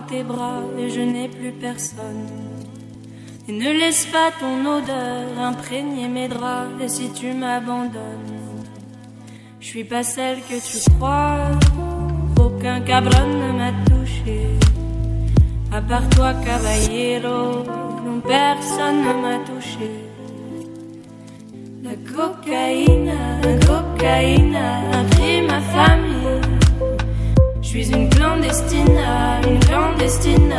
tes bras et je n'ai plus personne. Et ne laisse pas ton odeur imprégner mes draps. Et si tu m'abandonnes, je suis pas celle que tu crois. Aucun cabrón ne m'a touché. À part toi, caballero, non, personne ne m'a touché. La cocaïne, la cocaïne a pris ma famille. Je suis une clandestine, une clandestine.